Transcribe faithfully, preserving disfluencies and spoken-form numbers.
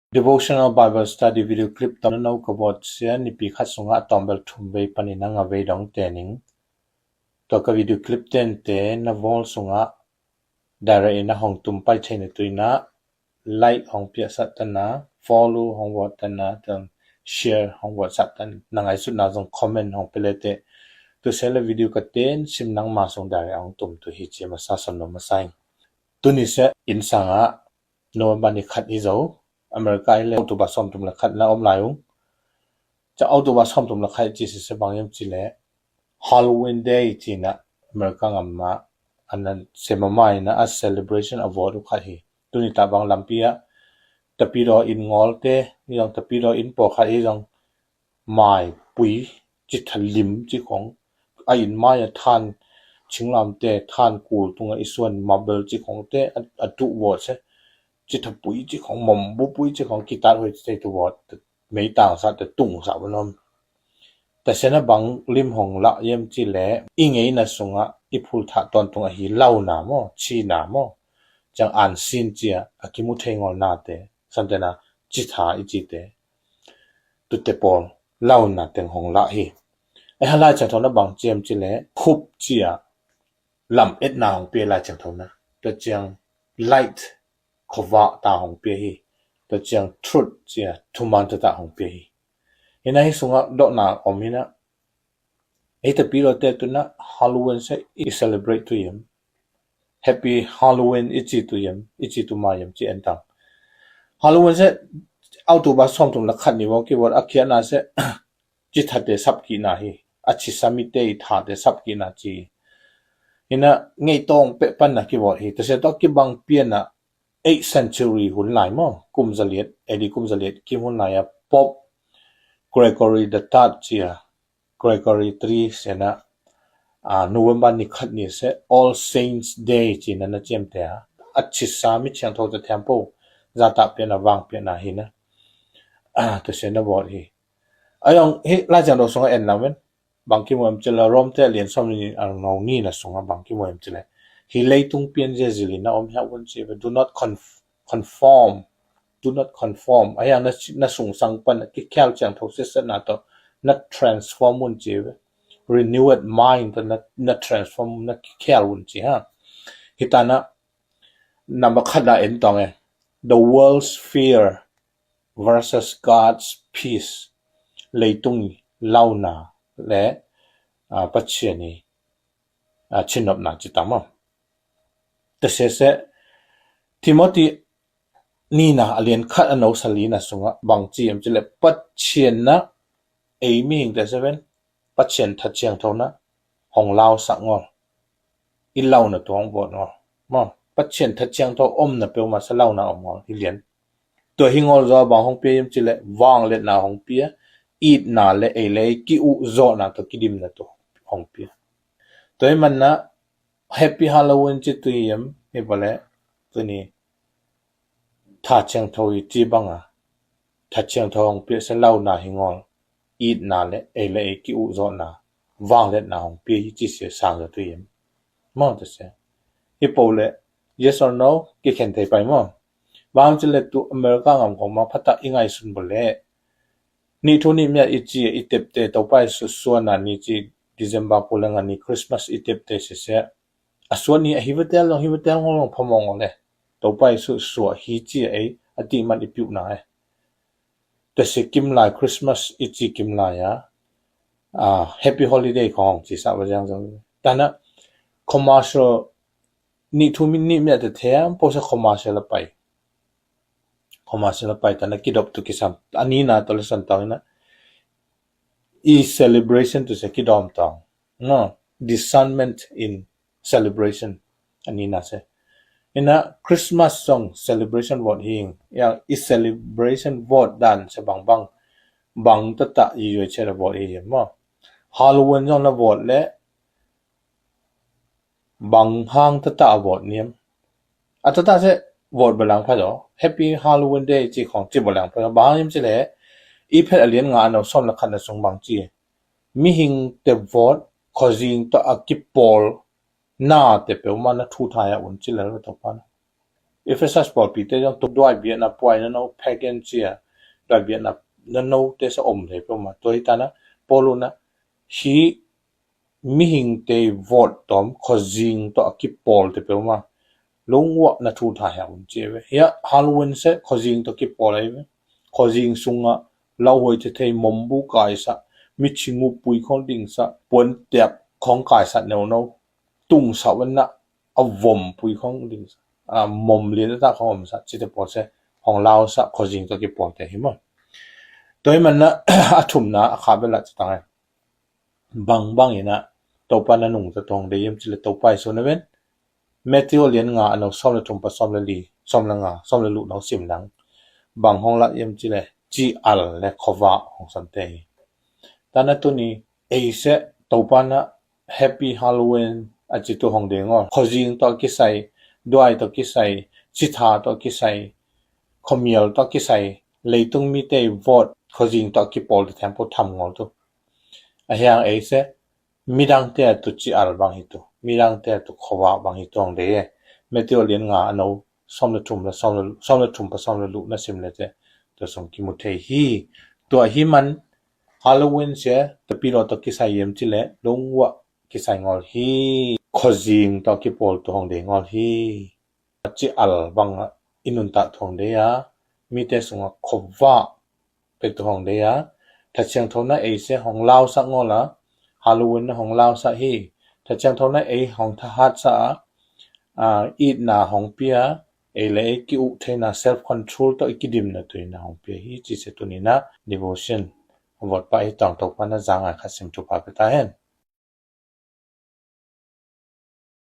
Devotional Bible Study video clip tawm na no ka vawt sia, nipi khat sungah a tawmbel thum vei panin a nga vei dong te ning. Tua ka video clip tente na wall sungah direct in a hong tum pai theina tuina, like hong piahsak tana, follow hong vawt tana, share hong vawtsak tana, na ngaisutna zong comment hong pia le te. Tua se le video ka ten sim nangma sung direct hong tum tu hi ci masa, son lo masa ing. Tuni se inn sangah November ni khat hi zo, America hi le October sawmthum le khat na om lai ung. Ca October sawmthum le khat ci sese bang yam ci le Halloween Day cina America ngam ma an nan sema mai na a celebration a vawt uh khat hi. Tuni ta bang lampi ah tapidaw inn ngawlte, zong tapidaw inn pawlkhat hi zong mai pui, citha lim ci khong, a inn mai a than, chinglamte than kul tunga i suan mabel ci khongte a, a tuh vawt se, citha pui ci khong, mombu pui ci khong, kitat hoi ci thei tu vawt, meitang sa te tung sa va nom. Tasena bang lim hong lah yem ci le i ngeina sungah i phul thah tawntung ahi launa maw, china maw, ciang an sin cia a kimu thei ngolnate, santena citha i cite, tute pawl launa teng hong lah hi. Ai ha Lai Ciangtho na bang ciam ci le khup cia lam etna hong pia Lai Ciangtho na. Tua ciang light khovah ta hong pia hi. Tua ciang truth cia thuman tata hong pia hi. Hina hi sungah dohna om hina. Ei tapidawte tuna Halloween se i celebrate tu yam. Happy Halloween i ci tu yam, i ci tu ma yam ci entang. Halloween se October sawmthum le khat ni vawng kivawt a khiatna se cithate sapkihna hi. A chisa mite i thate sapkihna ci. Hina ngeitawng peh panna kivawt hi. Tase tawh kibang piana eighth century hun lai maw, kum zaliat, A D kum zaliat kim hun lai a Pope Gregory the Third cia, Gregory three sena, a, November ni khat ni se All Saints Day cina na ciamte a, a chisa mi chiangtho ta thiampo, zata piana vang piana hina. A, tase na vawt hi. Ayong hi Lai Ciangtho sungah en lamen. Bang kimu em cile Rome te lian sawm ni a ngau ni na sungah bang kimu em cile. Hi leitung pian zia zilin na om hiak un ci ve. Do not conf-, conform. Do not conform. Ayang na, na sungsang pan na kikhial ciangtho sesat na to na transform un ci ve. Renewed mind to na, na transform na kikhial un ci ha. Hita na nama khat na en tong e. The world's fear versus God's peace. Leitung launa le, a, Pathian i, a, chinopna ci tama. Tasese Timothy nina a lian khat a no salina sunga bang ci em cile Pathian na ei mihing te seven Pathian that chiangtho na hong lausak ngol. I launa tu hong vawt ngol. Maw, Pathian that chiangtho omna peuhmah sa launa om ngol. Hi lian. Tua hi ngol zaw bang hong pia yam cile vangliatna hong pia, itna le ei le ei ki uh zawhna tua kidimna tua hong pia. Tua hi manna Happy Halloween ci tu hi yam hi pale tuni tha chiangtho i ci banga tha chiangtho hong pia se launa hi ngol, itna le ei le ei ki uh zawhna vangliatna hong pia hi ci sia sang za tu hi yam. Maw tase hi po le yes or no kikhen thei pai maw. Bang cile tu America ngam khong ma phatak i ngaisun bo le ni thu ni mia i ci i tepte Topa i susuana ni ci December ku le nga ni Christmas i tepte sese a suat ni a hi vetel long hi vetel ngol long phamong ngol le Topa i susuah hi ci ei a ti man i piu na e. Tase kim lai Christmas i ci kim lai a, a, Happy Holiday khong ci sa va jang jang. Tana commercial ni thu mi ni mia te thiam po sa commercial a pai. Commercial a pai tana kidop tu kisam. Anina to le san tawng ina i celebration tu se kidom tawng. No, discernment in celebration. Anina se. Ina Christmas song celebration vawt hi. Ya i celebration vawt dan se bang bang. Bang tata i yoi che la vawt hi maw. Halloween song la vawt le bang hang tata a vawt niam. A tata se vawt balang pha lo. Happy Halloween Day ci khong ci balang pha lo. Bang hang niam ci le i phet a lian nga a no sawm la khat na sung bang ci. Mihing te vawt khozing to a kipawl na te peuhmah na thu thai a un ci le lo to pan. Ephesus pawlpite zong tua duai biakna puai nono, pagan ci a, duai biakna nono te sa om thei peuhmah. Tua hi ta na, Paul in ah hih mihingte vawt tawm khuazing tawh a kipawlte peuhmah lungwah na thu tha hiak un ci ve. Hiah Halloween se khuazing tawh kipawl ahi ve. Khuazing sungah lauhuai thethei, mombu kaisah, mithinguh pui khong dingsah, puantiak khong kaisah neuno, tungsah un ah a vompui khong dingsah, a mom lian a ta khong omsah, cite pawl se hong lausah khuazing tawh kipawlte hi maw. Tua hi man ah a thumna a kha bel ah ci tang e. Bangbang in ah Topa na nungta tawh hong deih hiam ci leh Topa Jesu na ven. Matthew a lian nga a neu sawm le thum pan sawm le li, sawm le nga, sawm le luh nong sim nang. Bang hong lak hiam ci leh ci al le khuavak hong samte hi. Tana tuni ei se Topa na Happy Halloween a ci tu hong deih ngawl. Khuazing tawh kisai, duai tawh kisai, citha tawh kisai, khuamial tawh kisai, leitung mite vawt khuazing tawh kipawlte thempeuh tham ngawl tu. A hiang ei se midangte a tu ci al bang hi tu, midangte a tu khuavak bang hi tu hong deih e. Matthew a lian nga a neu sawm le thum le sawm le, sawm le thum pan sawm le luh na sim le te tua sung kimu thei hi. Tua hi man Halloween se tapilaw tawh kisai hiam ci leh lungwah kisai ngawl hi. Khuazing tawh kipawl tu hong deih ngawl hi. Ci al bang ah i nuntak tu hong deih a, mite sungah khuavak pia tu hong deih a, Kha Siangtho na ei se hong lausak ngawl a, Halloween na hong lausak hi. Kha Siangtho na ei hong thahatsak a, a, itna hong pia, ei le ei ki-uh theihna, self control tawh i kidimna tuina hong pia hi ci se tuni na devotion a vawt pah hi tawng. Topa na za ngai khat sim thupha pia ta hen.